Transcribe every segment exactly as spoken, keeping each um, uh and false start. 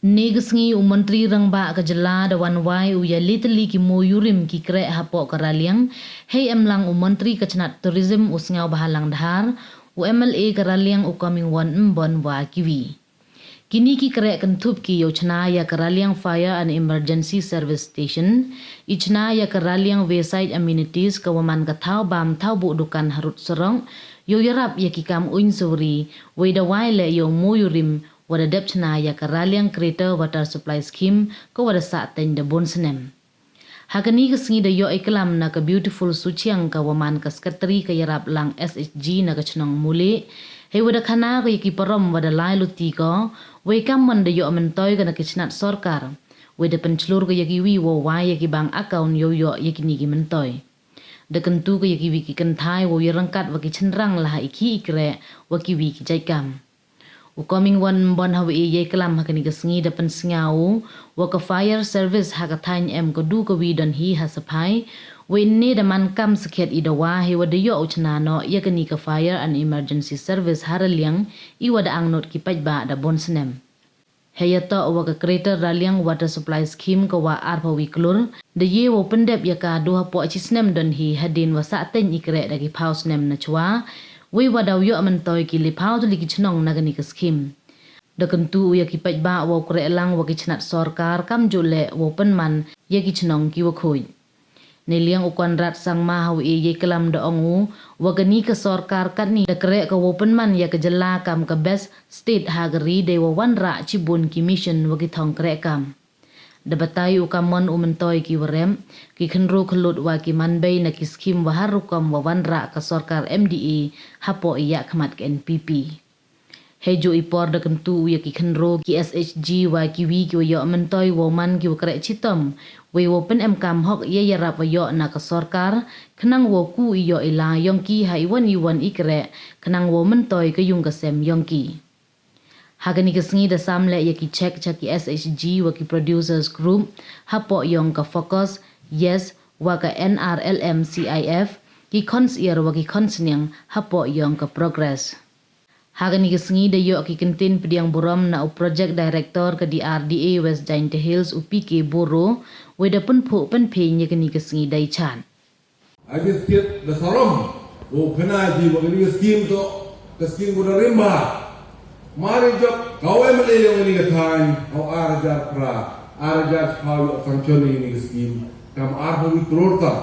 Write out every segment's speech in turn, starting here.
Ynne ka sngi u Montri Rangbah ka jylla da wan wai u ya le tylli ki mooyurim ki kreh hapoh ka Raliang, hei emlang u Montri ka chnat Tourism u Sniawbhalang Dhar, u M L A ka Raliang u Comingone Ymbon wa kiwi. Kini ki kreh kynthup ki yow chna ya ka Raliang Fire and Emergency Service Station, i chna ya ka Raliang Wayside Amenities ka wa man ka thaw bam thaw buh dukan harud sarok, yow yarap ya ki kam uiñ sawri, wei da wai leh yow mooyurim, wa da dep chna ya ka Raliang Greater Water Supply Scheme ka wa da sah teiñ da boon snem. Ha kani ka sngi da yoh i klam na ka Beautiful Suchiang ka wa man ka Secretary ka yarap lang S H G na ka chnong Mule, hei wa da khana ko ya ki parom wa da lai luti ko, wei kam man da yoh myntoi ka na ki chnat sorkar, wei da pynchlur ko ya kiwi wow wai ya ki bank account yow yoh ya kini ki myntoi. Da kyntu ko ya kiwi ki kynthai wow yarangkat wa ki chynrang la ha i ki i kreh wa kiwi ki jait kam. U Comingone Ymbon ha wa e yei klam ha kani ka sngi da pynsngew u wa ka fire service ha ka thaiñ em ka du ka wi don hi ha Saphai, wei ynne da man kam sakhiat i dawa hei wa da yoh u chna noh ya kani ka Fire and Emergency Service ha Raliang, i wa da angnud ki paidbah da boon snem. Hei yatoh wa ka Greater Raliang Water Supply Scheme ka wa arphaw wi klur, da ye wow pyndep ya ka du hapoh chi snem don hi hadien wa sah teiñ i kreh da ki phaw snem na chwa, wei wa daw yoh myntoi ki le phaw tylli ki chnong na kani ka scheme. Da kyntu u ya ki paidbah wow kreh lang wa ki chnat sorkar kamjooh leh wow pynman ya ki chnong ki wa khuid. Neiliang u Conrad Sangma ha wa e yei klam da ong u wa kani ka sorkar katni da kreh ka wow pynman ya ka jylla kam ka best state ha ka ri dei wa wanrah chibun ki mission wa ki thong kreh kam. Da batai u kam mon u myntoi ki wa rem, ki khynroo khyllood wa ki manbei na ki scheme wa har rukom wa wanrah ka sorkar M D A hapoh i yakhmat ka N P P. Hei jooh i por da kyntu u ya ki khynroo, ki S H G wa kiwi ki wa yoh myntoi wow man ki wa kreh chitom, wei wow pynemkam hok ya yarap wa yoh na ka sorkar, khnang wow ku i yoh i la yong ki ha i wan i wan i kreh, khnang wow myntoi ka yung ka sem yong ki. Ha kani ka sngi da sam leh ya ki cheque cha ki S H G wa ki producers group hapoh yong ka Focus, Yes, wa ka N R L M C I F, ki khonsyiar wa ki khonsniang hapoh yong ka Progress. Ha kani ka sngi da yoh ki kyntien pdiang burom na u Project Director ka D R D A West Jaintia Hills u P K Boro, wei da pynphuh pynphieng ya kani ka sngi dei chan. Agi skit da sarom, wow khana ji wa kani ka scheme toh ka scheme ko da rim bha. Mari jop ka wa M L A yong kani ka thaiñ, haw ar hajar phra, ar hajar chiphaw yoh sanction ya kani ka scheme, kam arphaw wi klur tam.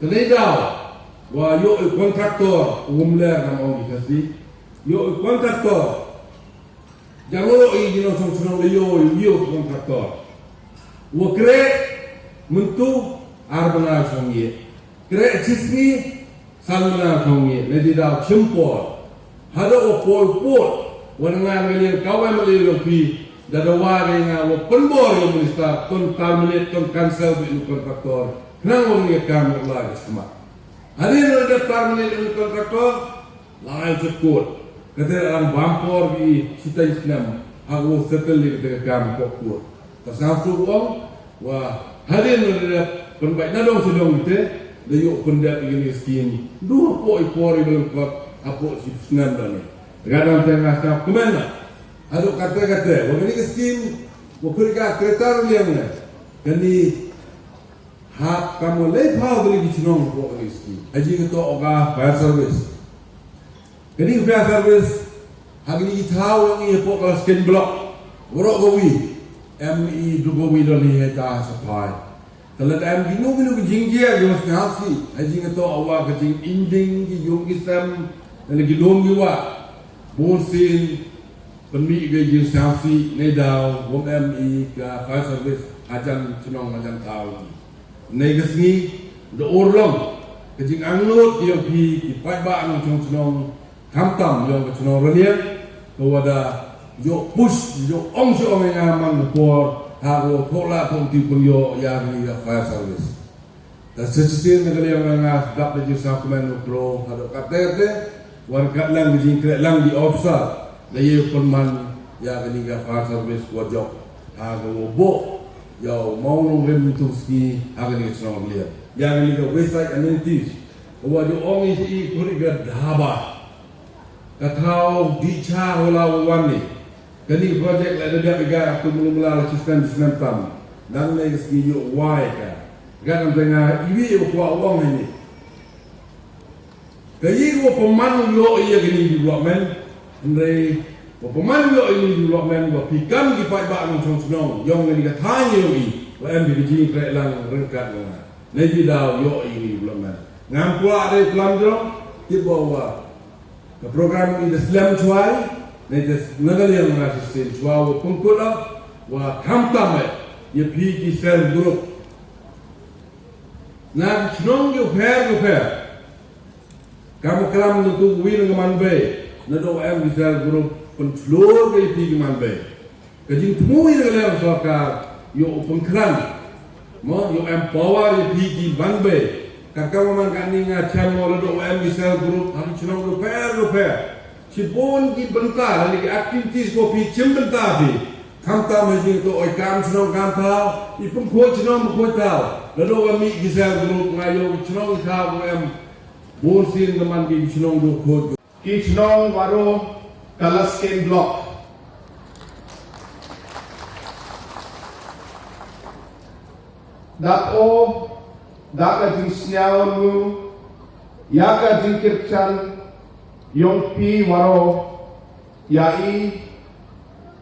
Te neidaw wa yoh i contractor, u wym ler kam ong ki Khasi, yoh i contractor. Jang yoh i ki nongchong chnong le yoh i yoh i contractor. Wa kreh myntu ar bnai chong ye. Kreh chi sngi san bnai chong ye. Neiliang daw chim por. Haduh wa poi poi, wa nga nga liang ka wa M L A yong phi, da dawa nga wa pynbor ya u minister, ton terminate, ton cancel beit u contractor, khnang wa nga kam wa la ka sma. Hadien wa da terminate u contractor, lai chakut, kate lang bam por ki chiteng snem, ha ko settle ni kate ka kam ko kur. Ka sa su ong, wa hadien wa da pynbait na dong chidong te, da yoh pyndep ya kani ka scheme. Du hapoh i por i blang kot, hapoh chi snem da ni. Te ka dang te nga sa kumena. Haduh kate kate, wa kani ka scheme, wa pyrkhat Greater Raliang ne. Kani hap kam wa le phaw tylli ki chnong hapoh kani ka scheme. Haji ka toh ka fire service. Kani ka fire service, ha kani ki thaw yong i hapoh ka Laskin Block, waroh ka wi, em i du ka wi don hi hei ta Saphai. Te lada em kino kino ki jingjia ki wa sngewsih, ha jingtoh wa ka jinginjing ki yung ki sem, lane ki lum ki wah, bun sien, pynmih ka jingsngewsih, neidaw, wym em i ka fire service, hajan chnong hajan thaw. Nei ka sngi, da urlong, ka jingangnud ki yong phi, ki paidbah nongchong chnong, khamtam yong ka chnong Raliang, ka wa da yoh push, yoh ong chi ong ya nga man ka por, ha ka wa thoh la thoh ti pynyoh ya kani ka fire service. Ta sa chisien na ka liang nga dap da jingsngewkmen u kro, haduh kate kate, wa ryngkat lang ka jingkrehlang ki officer, da ye pynman ya kani ka fire service wa jop, ha ka wa buh, ya u mawnongrim tu sngi, ha kani ka chnong Raliang. Ya kani ka wayside amenities, wa yoh ong i chi i kuri ka dhaba. Ka thaw dih cha wa la wa wan ni. Kani ka project la da dep i ka tu mulu mula la chisnem chisnem tam. Dang nei ka sngi yoh wai ka. Ka dang tengah iwi yoh kwah wang ini. Ka yi wa pynman yoh i ya kani development. Hynrei wa pynman yoh i ni development wa phi kam ki paidbah nongchong chnong yong kani ka thaiñ yoh i. Wa em phi ka jingtrei lang ryngkat wa nga. Nei phi daw yoh i ni development. Ngam kwah dei klam jrong, tip wa wa. Ka program i da slem chwa i, nei da s-, na ka liang nga sa slem chwa wa pynkup wa khamtam eh, ya phi ki self group. Na ki chnong yoh pher yoh pher. Kam klam na tu wi na ka man bei, na do em ki self group pynchlur ka ya phi ki man bei. Ka jingthmu i na ka liang sorkar, yoh u pynkhlan. Mo, yoh empower ya phi ki man bei. Ka ka man kani nga chem mo la do em ki self group, ha ki chnong yoh pher yoh pher. Chibun ki bynta, ha ki activities ko phi chim bynta phi. Khamtam ha jingtoh oi kam chnong kam thaw, i pynkhooid chnong pynkhooid thaw. La do em ki self group, nga yoh ki chnong ki thaw, em bun sien ka man ki chnong yoh khooid. Ki chnong waroh ka Laskem Block. Dap o, da ka jingsñiaw nu, ya ka jingkyrchan, yong phi waroh, ya i,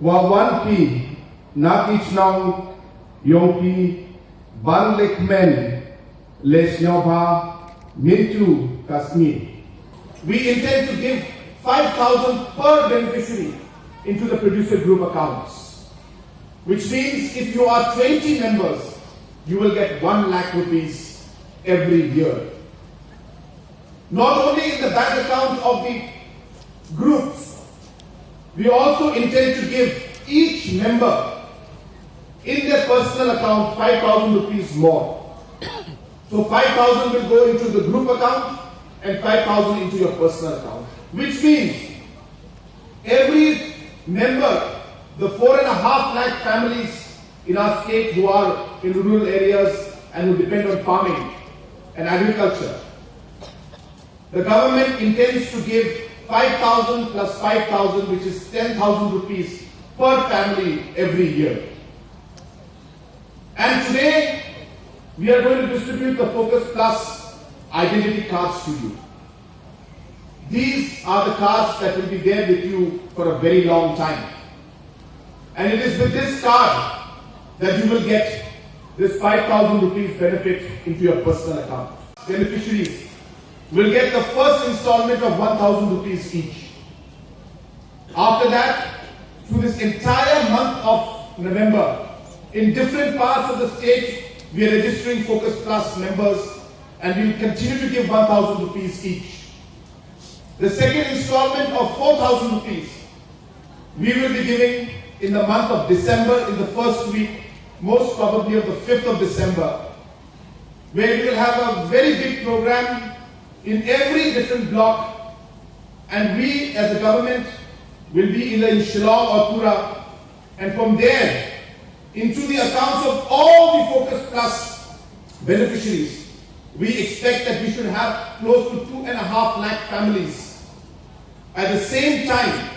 wa wan phi, na ki chnong, yong phi, ban le kmen, le sñiawbha, myntu ka sngi. We intend to give five thousand per beneficiary into the producer group accounts, which means if you are twenty members, you will get one lakh rupees every year. Not only in the bank account of the groups, we also intend to give each member in their personal account five thousand rupees more. So five thousand will go into the group account and five thousand into your personal account, which means every member, the four and a half lakh families in our state who are in rural areas and who depend on farming and agriculture, the government intends to give five thousand plus five thousand, which is ten thousand rupees per family every year. And today, we are going to distribute the Focus Plus identity cards to you. These are the cards that will be there with you for a very long time. And it is with this card that you will get this five thousand rupees benefit into your personal account. Beneficiaries will get the first installment of one thousand rupees each. After that, through this entire month of November, in different parts of the state, we are registering Focus Plus members and we will continue to give one thousand rupees each. The second installment of four thousand rupees we will be giving in the month of December, in the first week, most probably of the fifth of December, where we will have a very big program in every different block, and we as a government will be either in Shillong or Tura, and from there into the accounts of all the Focus Plus beneficiaries, we expect that we should have close to two and a half lakh families. At the same time,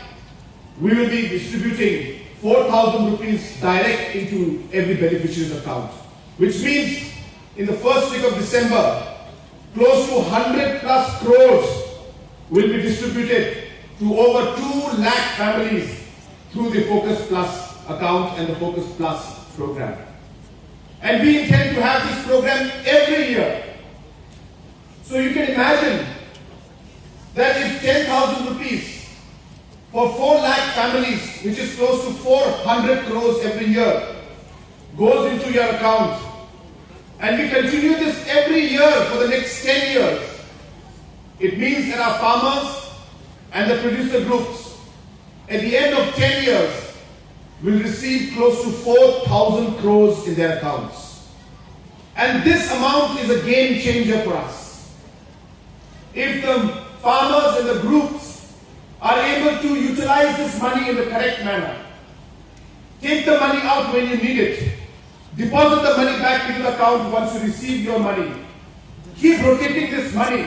we will be distributing four thousand rupees direct into every beneficiary's account, which means in the first week of December, close to hundred plus crores will be distributed to over two lakh families through the Focus Plus account and the Focus Plus program. And we intend to have this program every year. So you can imagine that if ten thousand rupees for four lakh families, which is close to four hundred crores every year, goes into your account, and we continue this every year for the next ten years, it means that our farmers and the producer groups, at the end of ten years, will receive close to four thousand crores in their accounts. And this amount is a game changer for us. If the farmers and the groups are able to utilize this money in the correct manner, take the money out when you need it, deposit the money back into the account once you receive your money, keep rotating this money,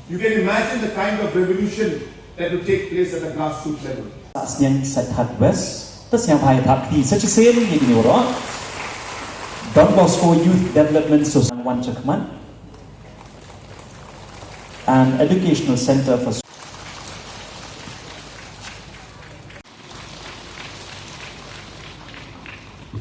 you can imagine the kind of revolution that will take place at the grassroots level. Sniang Saithat West, ta sniang bha i thap kti sa chisien ya kini waroh. Don Bosco Youth Development Society, wan chakhmat, and Educational Center for